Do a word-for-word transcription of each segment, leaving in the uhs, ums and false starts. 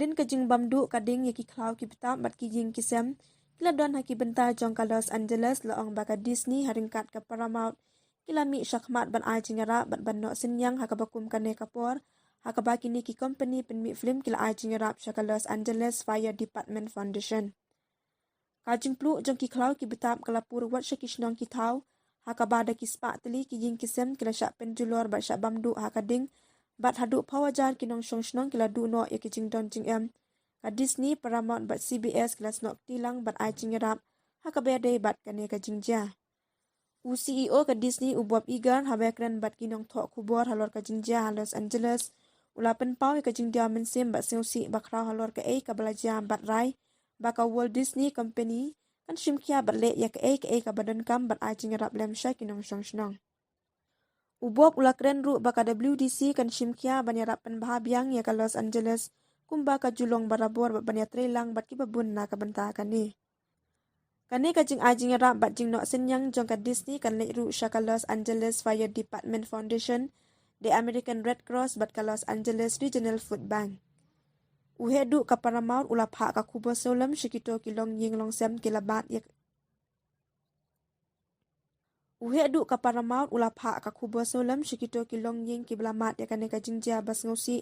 Hadien ka jingbam duh ka ding ïa ki khlaw ki btap bad ki ïing ki sem ki la don ha ki bynta jong ka Los Angeles, la ong ba ka Disney ha ryngkat ka Paramount ki la mih shakhmat ban ai jingïarap bad ban noh synñiang ha kaba kum kane ka por, ha kaba kine ki kompani pynmih film ki la ai jingïarap sha ka Los Angeles Fire Department Foundation. Ka jingpluh jong ki khlaw ki btap ka la pur wat sha ki shnong ki thaw, ha kaba da ki spah tylli ki ïing ki sem ki la shah pynjulor bad shah bam duh ha ka ding, bad haduh phew hajar ki nongshong shnong ki la duh noh ïa ki jingdon jingem. Ka Disney, Paramount bad C B S ki la snoh kti lang bad ai jingïarap ha kaba ïadei bad kane ka jingjia. U C E O ka Disney, u Bob Iger, haba ïakren bad ki nongthoh khubor halor ka jingjia ha Los Angeles, u la pynpaw ïa ka jingdiaw mynsiem bad sngewsih bakhraw halor kaei kaba la jia bad rai ba ka Walt Disney Company kan shim khia bad leh ïa kaei kaei kaba donkam bad ai jingïarap lem sha ki nongshong shnong. U Bob u la kren ruh ba ka W D C kan shim khia ban ïarap pynbha biang ïa ka Los Angeles kumba ka ju long barabor bad ban ïatreilang bad kiba bun na ka bynta kane. Kane ka jingai jingïarap bad jingnoh synñiang jong ka Disney kan leit ruh sha ka Los Angeles Fire Department Foundation, The American Red Cross bad ka Los Angeles Regional Food Bank. U heh duh ka Paramount u la phah ka khubor sawlem sha kito ki longïing longsem ki la mad ïa U heh duh ka Paramount u la phah ka khubor sawlem sha kito ki longïing kiba la mad ïa kane ka jingjia ba sngewsih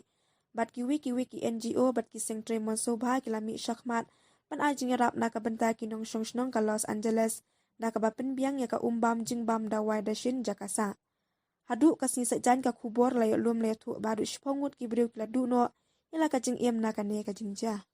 bad kiwei kiwei ki N G O bad ki seng trei mon sngewbha ki la mih shakhmat ban ai jingïarap na ka bynta ki nongshong shnong ka Los Angeles, da kaba pynbiang ïa ka um bam jingbam dawai dashin jaka sah. Haduh ka sngi Saitjaiñ ka khubor la ïoh lum la ïathuh ba haduh shiphew ngut ki briew ki la duh noh ïa la ka jingim na kane ka jingjia.